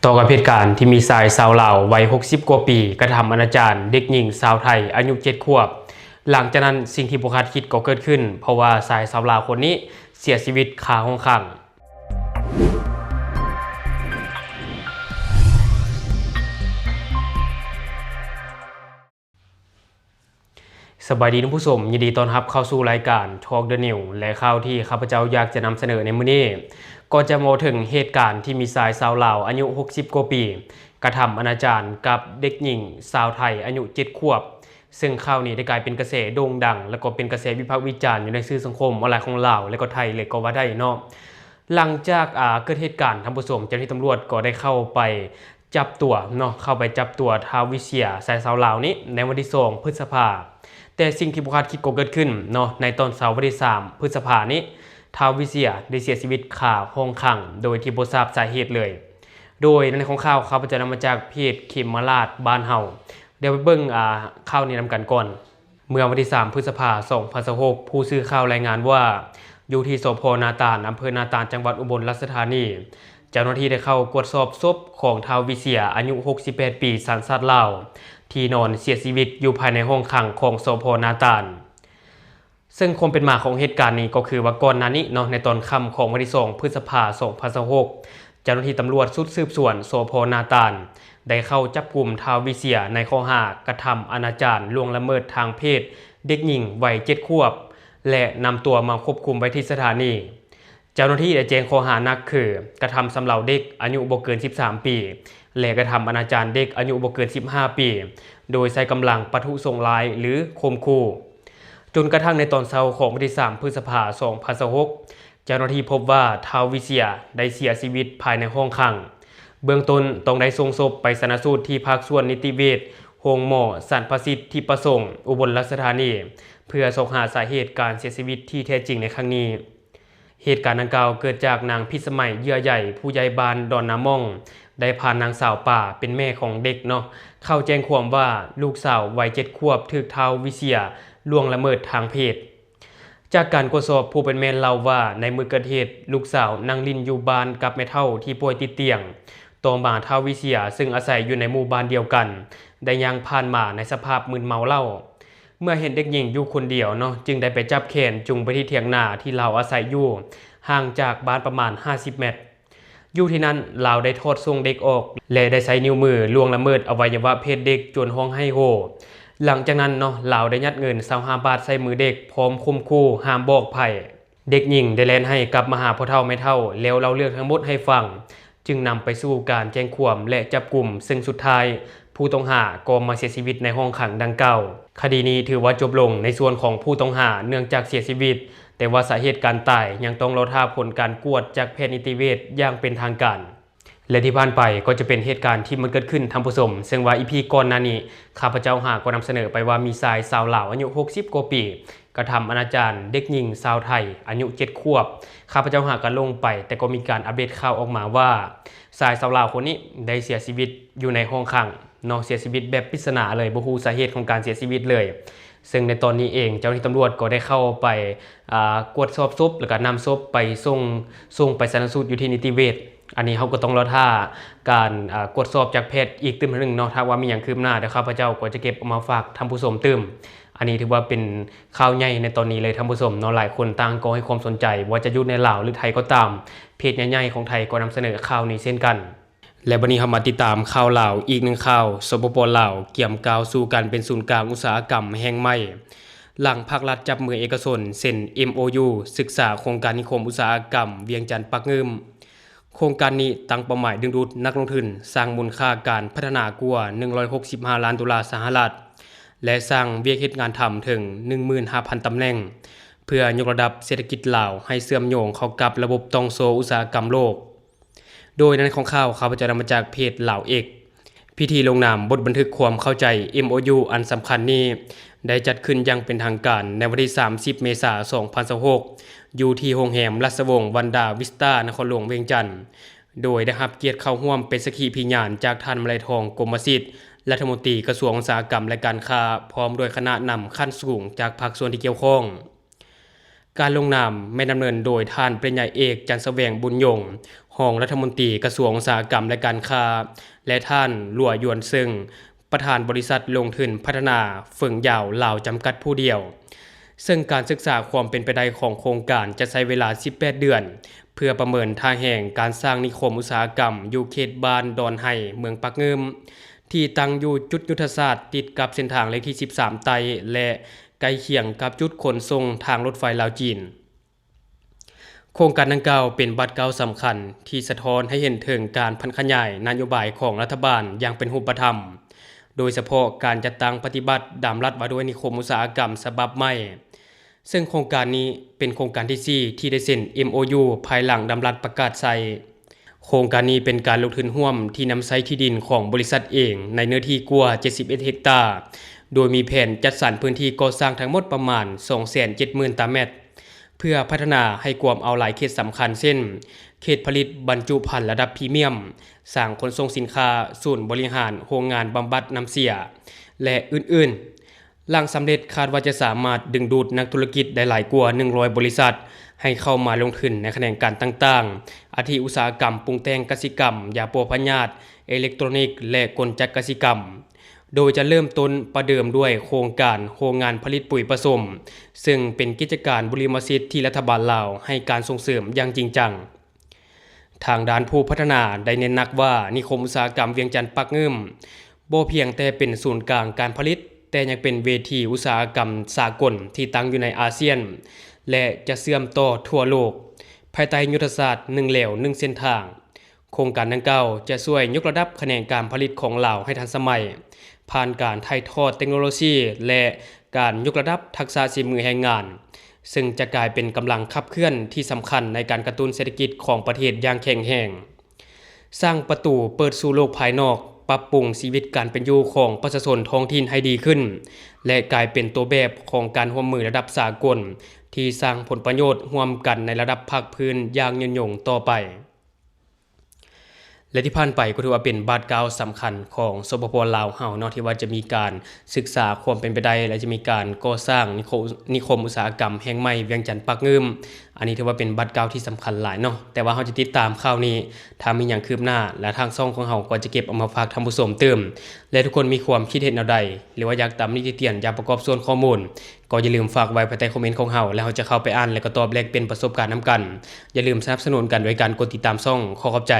ຕໍ່ກັບເຫດການທີ່ມີຊາຍຊາວລາວໄວຫົກສິບກວ່າປີ ກະທຳອະນາຈານເດັກຍິງຊາວໄທອາຍຸເຈັດຂວບ. ຫຼັງຈາກນັ້ນ, ສິ່ງທີ່ບໍ່ຄາດຄິດກໍເກີດຂຶ້ນ, ເພາະວ່າຊາຍຊາວລາວຄົນນີ້ເສຍຊີວິດຄາຫ້ອງຂັງ. ສະບາຍດີທ່ານຜູ້ຊົມ, ຍິນດີຕ້ອນຮັບເຂົ້າສູ່ລາຍການ Talk the News ແລະ ຂ່າວທີ່ຂ້າພະເຈົ້າຢາກຈະນຳສະເໜີໃນມື້ນີ້ ກໍຈະເວົ້າເຖິງເຫດການທີ່ມີຊາຍຊາວລາວອາຍຸຫົກສິບກວ່າປີ ກະທຳອະນາຈານກັບເດັກຍິງຊາວໄທອາຍຸເຈັດຂວບ, ເຊິ່ງຂ່າວນີ້ໄດ້ກາຍເປັນກະແສໂດ່ງດັງ ແລະ ກໍເປັນກະແສວິພາກວິຈານຢູ່ໃນສື່ສັງຄົມອອນລາຍຂອງລາວ ແລະ ກໍໄທເລີຍກໍວ່າໄດ້ເນາະ. ຫຼັງຈາກ ອາ ເກີດເຫດການ, ທ່ານຜູ້ຊົມ, ເຈົ້າໜ້າທີ່ຕຳຫຼວດກໍໄດ້ເຂົ້າໄປ ຈັບຕົວເນາະ, ເຂົ້າໄປຈັບຕົວທ້າວວິເຊຍ ຊາຍຊາວລາວນີ້ ໃນວັນທີສອງ ພຶດສະພາ. ແຕ່ສິ່ງທີ່ບໍ່ຄາດຄິດກໍເກີດຂຶ້ນເນາະ, ໃນຕອນເຊົ້າວັນທີສາມ ພຶດສະພານີ້ ທ້າວວິເຊຍໄດ້ເສຍຊີວິດຄາຫ້ອງຂັງ ໂດຍທີ່ບໍ່ຊາບສາເຫດເລີຍ. ໂດຍໃນຂອງຂ່າວ ຂ້າພະເຈົ້ານຳມາຈາກເພຈເຂມມະລາດບ້ານເຮົາ. ດຽວໄປເບິ່ງ ອາ ຂ່າວນີ້ນຳກັນກ່ອນ. ເມື່ອວັນທີສາມ ພຶດສະພາ ສອງພັນຊາວຫົກ ຜູ້ສື່ຂ່າວລາຍງານວ່າ ຢູ່ທີ່ ສພ ນາຕານ ອຳເພີນາຕານ ຈັງຫວັດອຸບົນລາຊະທານີ, ເຈົ້າໜ້າທີ່ໄດ້ເຂົ້າກວດສອບສົບຂອງທ້າວວິເຊຍ ອາຍຸຫົກສິບແປດປີ ສັນຊາດລາວ ທີ່ນອນເສຍຊີວິດຢູ່ພາຍໃນຫ້ອງຂັງຂອງ ສພ ນາຕານ. ເຊິ່ງຄວາມເປັນມາຂອງເຫດການນີ້ກໍຄືວ່າ ກ່ອນໜ້ານີ້ເນາະ, ໃນຕອນຄ່ຳຂອງວັນທີສອງ ພຶດສະພາ ສອງພັນຊາວຫົກ ເຈົ້າໜ້າທີ່ຕຳຫຼວດຊຸດສືບສວນ ສພ ນາຕານ ໄດ້ເຂົ້າຈັບກຸມທ້າວວິເຊຍ ໃນຂໍ້ຫາກະທຳອະນາຈານລ່ວງລະເມີດທາງເພດເດັກຍິງໄວເຈັດຂວບ ແລະ ນຳຕົວມາຄວບຄຸມໄວ້ທີ່ສະຖານີ. ເຈົ້າໜ້າທີ່ໄດ້ແຈ້ງຂໍ້ຫາໜັກຄື ກະທຳຊຳເລົາເດັກອາຍຸບໍ່ເກີນສິບສາມປີ ແລະ ກະທຳອະນາຈານເດັກອາຍຸບໍ່ເກີນສິບຫ້າປີ ໂດຍໃຊ້ກຳລັງປະທຸສອງລາຍ ຫຼື ຂົ່ມຂູ່. ຈົນກະທັ້ງໃນຕອນເຊົ້າຂອງວັນທີສາມ ພຶດສະພາ ສອງພັນຊາວຫົກ ເຈົ້າໜ້າທີ່ພົບວ່າ ທ້າວວິເຊຍໄດ້ເສຍຊີວິດພາຍໃນຫ້ອງຂັງ. ເບື້ອງຕົ້ນຕ້ອງໄດ້ສົ່ງສົບໄປຊັນນະສູດທີ່ພາກສ່ວນນິຕິເວດ ໂຮງໝໍສັນພະສິດທິປະສົງ ອຸບົນລາຊະທານີ ເພື່ອຊອກຫາສາເຫດການເສຍຊີວິດທີ່ແທ້ຈິງໃນຄັ້ງນີ້. ເຫດການດັ່ງກ່າວເກີດຈາກນາງພິດສະໄໝ ເຍື່ອໃຢ ຜູ້ໃຫຍ່ບ້ານດອນນາມ່ອງ ໄດ້ພານາງສາວປາ ເປັນແມ່ຂອງເດັກເນາະ ເຂົ້າແຈ້ງຄວາມວ່າ ລູກສາວໄວເຈັດຂວບຖືກທ້າວວິເຊຍລ່ວງລະເມີດທາງເພດ. ຈາກການກວດສອບ, ຜູ້ເປັນແມ່ເລົ່າວ່າ ໃນມື້ເກີດເຫດ ລູກສາວນັ່ງຫຼິ້ນຢູ່ບ້ານກັບແມ່ເຖົ້າທີ່ປ່ວຍຕິດຕຽງ. ຕໍ່ມາ ທ້າວວິເຊຍ ເຊິ່ງອາໄສຢູ່ໃນໝູ່ບ້ານດຽວກັນ ໄດ້ຍ່າງຜ່ານມາໃນສະພາບມຶນເມົາເຫຼົ້າ. ເມື່ອເຫັນເດັກຍິງຢູ່ຄົນດຽວເນາະ, ຈຶ່ງໄດ້ໄປຈັບແຂນຈູງໄປທີ່ຖຽງນາທີ່ລາວອາໄສຢູ່, ຫ່າງຈາກບ້ານປະມານຫ້າສິບແມັດ. ຢູ່ທີ່ນັ້ນ, ລາວໄດ້ຖອດສົ້ງເດັກອອກ ແລະ ໄດ້ໃຊ້ນິ້ວມືລ່ວງລະເມີດອະໄວຍະວະເພດເດັກຈົນຮ້ອງໄຫ້ໂຮ. ຫຼັງຈາກນັ້ນເນາະ, ລາວໄດ້ຍັດເງິນຊາວຫ້າບາດໃສ່ມືເດັກ ພ້ອມຂົ່ມຂູ່ຫ້າມບອກໃຜ. ເດັກຍິງໄດ້ແລ່ນໄຫ້ກັບມາຫາພໍ່ເຖົ້າແມ່ເຖົ້າ ແລ້ວເລົ່າເລື່ອງທັງໝົດໃຫ້ຟັງ, ຈຶ່ງນຳໄປສູ່ການແຈ້ງຄວາມ ແລະ ຈັບກຸມ, ເຊິ່ງສຸດທ້າຍ ຜູ້ຕ້ອງຫາກໍມາເສຍຊີວິດໃນຫ້ອງຂັງດັ່ງກ່າວ. ຄະດີນີ້ຖືວ່າຈົບລົງໃນສ່ວນຂອງຜູ້ຕ້ອງຫາເນື່ອງຈາກເສຍຊີວິດ, ແຕ່ວ່າສາເຫດການຕາຍຍັງຕ້ອງລໍຖ້າຜົນການກວດຈາກແພດນິຕິເວດຢ່າງເປັນທາງການ. ແລະ ທີ່ຜ່ານໄປກໍຈະເປັນເຫດການທີ່ມັນເກີດຂຶ້ນ, ທ່ານຜູ້ຊົມ, ເຊິ່ງວ່າ ອີ ພີ ກ່ອນໜ້ານີ້ ຂ້າພະເຈົ້າຫາກໍນຳສະເໜີໄປວ່າ ມີຊາຍຊາວລາວອາຍຸຫົກສິບກວ່າປີ ກະທຳອະນາຈານເດັກຍິງຊາວໄທອາຍຸເຈັດຂວບ. ຂ້າພະເຈົ້າຫາກໍລົງໄປ, ແຕ່ກໍມີການອັບເດດຂ່າວອອກມາວ່າ ຊາຍຊາວລາວຄົນນີ້ໄດ້ເສຍຊີວິດຢູ່ໃນຫ້ອງຂັງເນາະ, ເສຍຊີວິດແບບປິດສະໜາເລີຍ, ບໍ່ຮູ້ສາເຫດຂອງການເສຍຊີວິດເລີຍ. ເຊິ່ງໃນຕອນນີ້ເອງ ເຈົ້າໜ້າທີ່ຕຳຫຼວດກໍໄດ້ເຂົ້າໄປ ອາ ກວດສອບສົບ ແລ້ວກໍນຳສົບໄປສົ່ງ ສົ່ງໄປຊັນນະສູດຢູ່ທີ່ນິຕິເວດ. ອັນນີ້ເຮົາກໍຕ້ອງລໍຖ້າການ ອາ ກວດສອບຈາກແພດອີກຕື່ມເທື່ອໜຶ່ງເນາະ. ຖ້າວ່າມີຫຍັງຄືບໜ້າ, ດຽວຂ້າພະເຈົ້າກໍຈະເກັບເອົາມາຝາກທ່ານຜູ້ຊົມຕື່ມ. ອັນນີ້ຖືວ່າເປັນຂ່າວໃຫຍ່ໃນຕອນນີ້ເລີຍ, ທ່ານຜູ້ຊົມເນາະ. ຫຼາຍຄົນຕ່າງກໍໃຫ້ຄວາມສົນໃຈ, ບໍ່ວ່າຈະຢູ່ໃນລາວ ຫຼື ໄທກໍຕາມ, ເພຈໃຫຍ່ໆຂອງໄທກໍນຳສະເໜີຂ່າວນີ້ເຊັ່ນກັນ. ແລະ ບັດນີ້ເຮົາມາຕິດຕາມຂ່າວລາວອີກໜຶ່ງຂ່າວ. ສປປ ລາວກຽມກ້າວສູ່ການເປັນສູນກາງອຸດສາຫະກຳແຫ່ງໃໝ່ ຫຼັງພາກລັດຈັບມືເອກະຊົນເຊັນ ເອັມໂອຢູ ສຶກສາໂຄງການນິຄົມອຸດສາຫະກຳວຽງຈັນປາກງື່ມ. ໂຄງການນີ້ຕັ້ງເປົ້າໝາຍດຶງດູດນັກລົງທຶນ, ສ້າງມູນຄ່າການພັດທະນາກວ່າໜຶ່ງຮ້ອຍຫົກສິບຫ້າລ້ານໂດລາສະຫະລັດ ແລະ ສ້າງວຽກເຮັດງານທຳເຖິງໜຶ່ງໝື່ນຫ້າພັນຕຳແໜ່ງ ເພື່ອຍົກລະດັບເສດຖະກິດລາວໃຫ້ເຊື່ອມໂຍງເຂົ້າກັບລະບົບຕ່ອງໂສ້ອຸດສາຫະກຳໂລກ. ໂດຍໃນຂອງຂ່າວ ຂ້າພະເຈົ້ານຳມາຈາກເພຈລາວເອັກ. ພິທີລົງນາມບົດບັນທຶກຄວາມເຂົ້າໃຈ ເອັມໂອຢູ ອັນສຳຄັນນີ້ ໄດ້ຈັດຂຶ້ນຢ່າງເປັນທາງການໃນວັນທີສາມສິບ ເມສາ ສອງພັນຊາວຫົກ ຢູ່ທີ່ໂຮງແຮມລາຊະວົງວັນດາວິສຕາ ນະຄອນຫຼວງວຽງຈັນ, ໂດຍໄດ້ຮັບກຽດເຂົ້າຮ່ວມເປັນສັກຂີພິຍານຈາກທ່ານ ມະໄລທອງ ກົມມະສິດ ລັດຖະມົນຕີກະຊວງອຸດສາຫະກຳ ແລະ ການຄ້າ, ພ້ອມດ້ວຍຄະນະນຳຂັ້ນສູງຈາກພາກສ່ວນທີ່ກ່ຽວຂ້ອງ. ການລົງນາມແມ່ນດຳເນີນໂດຍທ່ານປະລິນຍາເອກ ຈັນສະແຫວງ ບຸນຍົງ, ຮ ຮອງລັດຖະມົນຕີກະຊວງອຸດສາຫະກຳ ແລະ ການຄ້າ ແລະ ທ່ານ ຫຼວຍ ຢວນເຊິ່ງ ປະທານບໍລິສັດລົງທຶນພັດທະນາເຟິງຢາວລາວຈຳກັດຜູ້ດຽວ. ເຊິ່ງການສຶກສາຄວາມເປັນໄປໄດ້ຂອງໂຄງການຈະໃຊ້ເວລາສິບແປດເດືອນ ເພື່ອປະເມີນທ່າແຮງການສ້າງນິຄົມອຸດສາຫະກຳຢູ່ເຂດບ້ານດອນໄຮ ເມືອງປາກງື່ມ ທີ່ຕັ້ງຢູ່ຈຸດຍຸດທະສາດຕິດກັບເສັ້ນທາງເລກທີສິບສາມໃຕ້ ແລະ ໃກ້ຄຽງກັບຈຸດຂົນສົ່ງທາງລົດໄຟລາວຈີນ. ໂຄງການດັ່ງກ່າວເປັນບາດກ້າວສຳຄັນທີ່ສະທ້ອນໃຫ້ເຫັນເຖິງການຜັນຂະຫຍາຍນະໂຍບາຍຂອງລັດຖະບານຢ່າງເປັນຮູບປະທຳ, ໂດຍສະເພາະການຈັດຕັ້ງປະຕິບັດດຳລັດວ່າດ້ວຍນິຄົມອຸດສາຫະກຳສະບັບໃໝ່, ເຊິ່ງໂຄງການນີ້ເປັນໂຄງການທີສີ່ທີ່ໄດ້ເຊັນ ເອັມໂອຢູ ພາຍຫຼັງດຳລັດປະກາດໃຊ້. ໂຄງການນີ້ເປັນການລົງທຶນຮ່ວມທີ່ນຳໃຊ້ທີ່ດິນຂອງບໍລິສັດເອງໃນເນື້ອທີ່ກວ່າເຈັດສິບເອັດເຮັກຕາ, ໂດຍມີແຜນຈັດສັນພື້ນທີ່ກໍ່ສ້າງທັງໝົດປະມານສອງແສນເຈັດໝື່ນຕາແມັດ, ເພື່ອພັດທະນາໃຫ້ກວມເອົາຫຼາຍເຂດສຳຄັນ ເຊັ່ນ ເຂດຜະລິດບັນຈຸພັນລະດັບພຣີມຽມ, ສາງຂົນສົ່ງສິນຄ້າ, ສູນບໍລິຫານໂຮງງານບຳບັດນ້ຳເສຍ ແລະ ອື່ນໆ. ຫຼັງສຳເລັດ, ຄາດວ່າຈະສາມາດດຶງດູດນັກທຸລະກິດໄດ້ຫຼາຍກວ່າໜຶ່ງຮ້ອຍບໍລິສັດ ໃຫ້ເຂົ້າມາລົງທຶນໃນຂະແໜງການຕ່າງໆ, ອາທິ ອຸດສາຫະກຳປຸງແຕ່ງກະສິກຳ, ຢາປົວພະຍາດ, ເອເລັກໂຕຣນິກ ແລະ ກົນຈັກກະສິກຳ, ໂດຍຈະເລີ່ມຕົ້ນປະເດີມດ້ວຍໂຄງການໂຮງງານຜະລິດປຸຍປະສົມ, ເຊິ່ງເປັນກິດຈະການບຸລິມະສິດທີ່ລັດຖະບານລາວໃຫ້ການສົ່ງເສີມຢ່າງຈິງຈັງ. ທາງດ້ານຜູ້ພັດທະນາໄດ້ເນັ້ນໜັກວ່າ ນິຄົມອຸດສາຫະກຳວຽງຈັນປາກງື່ມ ບໍ່ພຽງແຕ່ເປັນສູນກາງການຜະລິດ, ແຕ່ຍັງເປັນເວທີອຸດສາຫະກຳສາກົນທີ່ຕັ້ງຢູ່ໃນອາຊຽນ ແລະ ຈະເຊື່ອມຕໍ່ທົ່ວໂລກ, ພາຍໃຕ້ຍຸດທະສາດໜຶ່ງແລວໜຶ່ງເສັ້ນທາງ. ໂຄງການດັ່ງກ່າວຈະຊ່ວຍຍົກລະດັບຂະແໜງການຜະລິດຂອງລາວໃຫ້ທັນສະໄໝ, ຜ່ານການຖ່າຍທອດເຕັກໂນໂລຊີ ແລະ ການຍົກລະດັບທັກສະສີມືແຮງງານ, ເຊິ່ງຈະກາຍເປັນກຳລັງຂັບເຄື່ອນທີ່ສຳຄັນໃນການກະຕຸ້ນເສດຖະກິດຂອງປະເທດຢ່າງແຂງແຮງ, ສ້າງປະຕູເປີດສູ່ໂລກພາຍນອກ, ປັບປຸງຊີວິດການເປັນຢູ່ຂອງປະຊາຊົນທ້ອງຖິ່ນໃຫ້ດີຂຶ້ນ ແລະ ກາຍເປັນຕົວແບບຂອງການຮ່ວມມືລະດັບສາກົນ ທີ່ສ້າງຜົນປະໂຫຍດຮ່ວມກັນໃນລະດັບພາກພື້ນຢ່າງຍືນຍົງຕໍ່ໄປ. ແລະ ທີ່ຜ່ານໄປກໍຖືວ່າເປັນບາດກ້າວສຳຄັນຂອງ ສປປ ລາວເຮົາເນາະ ທີ່ວ່າຈະມີການສຶກສາຄວາມເປັນໄປໄດ້ ແລະ ຈະມີການກໍ່ສ້າງນິຄົມ ນິຄົມອຸດສາຫະກຳແຫ່ງໃໝ່ວຽງຈັນປາກງື່ມ. ອັນນີ້ຖືວ່າເປັນບາດກ້າວທີ່ສຳຄັນຫຼາຍເນາະ, ແຕ່ວ່າເຮົາຈະຕິດຕາມຂ່າວນີ້ ຖ້າມີຫຍັງຄືບໜ້າ ແລະ ທາງຊ່ອງຂອງເຮົາກໍຈະເກັບເອົາມາຝາກທ່ານຜູ້ຊົມຕື່ມ. ແລະ ທຸກຄົນມີຄວາມຄິດເຫັນແນວໃດ ຫຼືວ່າຢາກຕຳນິຕິຕຽນ ຢາກປະກອບສ່ວນຂໍ້ມູນ ກໍຢ່າລືມຝາກໄວ້ພາຍໃຕ້ຄອມເມັນຂອງເຮົາ ແລະ ເຮົາຈະເຂົ້າໄປອ່ານ ແລະ ກໍຕອບແລກປ່ຽນປະສົບການນຳກັນ. ຢ່າລືມສະໜັບສະໜູນກັນໂດຍການກົດຕິດຕາມຊ່ອງ. ຂໍຂອບໃຈ.